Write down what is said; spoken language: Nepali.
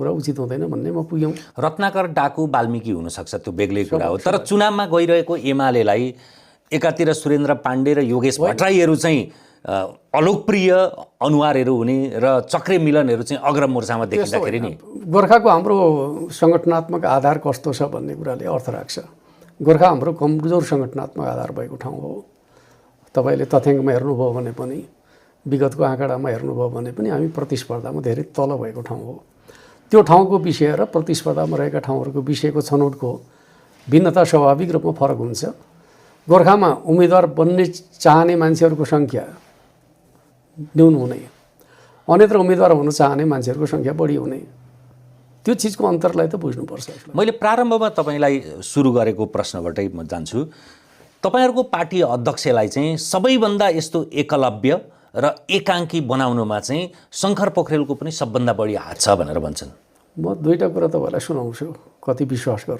कुरा उचित हुँदैन भन्ने म पुग्यौँ। रत्नाकर डाकु वाल्मीकि हुनसक्छ, त्यो बेग्लै कुरा हो। तर चुनावमा गइरहेको एमालेलाई एकातिर सुरेन्द्र पाण्डे र योगेश भट्टराईहरू चाहिँ अलोकप्रिय अनुहारहरू हुने र चक्रे मिलनहरू चाहिँ अग्रमोर्चामा देखिँदाखेरि नि गोर्खाको हाम्रो सङ्गठनात्मक आधार कस्तो छ भन्ने कुराले अर्थ राख्छ। गोर्खा हाम्रो कमजोर सङ्गठनात्मक आधार भएको ठाउँ हो। तपाईँले तथ्याङ्कमा हेर्नुभयो भने पनि, विगतको आँकडामा हेर्नुभयो भने पनि हामी प्रतिस्पर्धामा धेरै तल भएको ठाउँ हो। त्यो ठाउँको विषय र प्रतिस्पर्धामा रहेका ठाउँहरूको विषयको छनौटको भिन्नता स्वाभाविक रूपमा फरक हुन्छ। गोर्खामा उम्मेदवार बन्ने चाहने मान्छेहरूको सङ्ख्या न्यून हुने, अन्यत्र उम्मेदवार हुन चाहने मान्छेहरूको सङ्ख्या बढी हुने, त्यो चिजको अन्तरलाई त बुझ्नुपर्छ। मैले प्रारम्भमा तपाईँलाई सुरु गरेको प्रश्नबाटै म जान्छु। तपाईँहरूको पार्टी अध्यक्षलाई चाहिँ सबैभन्दा यस्तो एकलव्य र एकाङ्की बनाउनुमा चाहिँ शङ्कर पोखरेलको पनि सबभन्दा बढी हात छ भनेर भन्छन्। म दुईवटा कुरा तपाईँलाई सुनाउँछु, कति विश्वास गर्नु।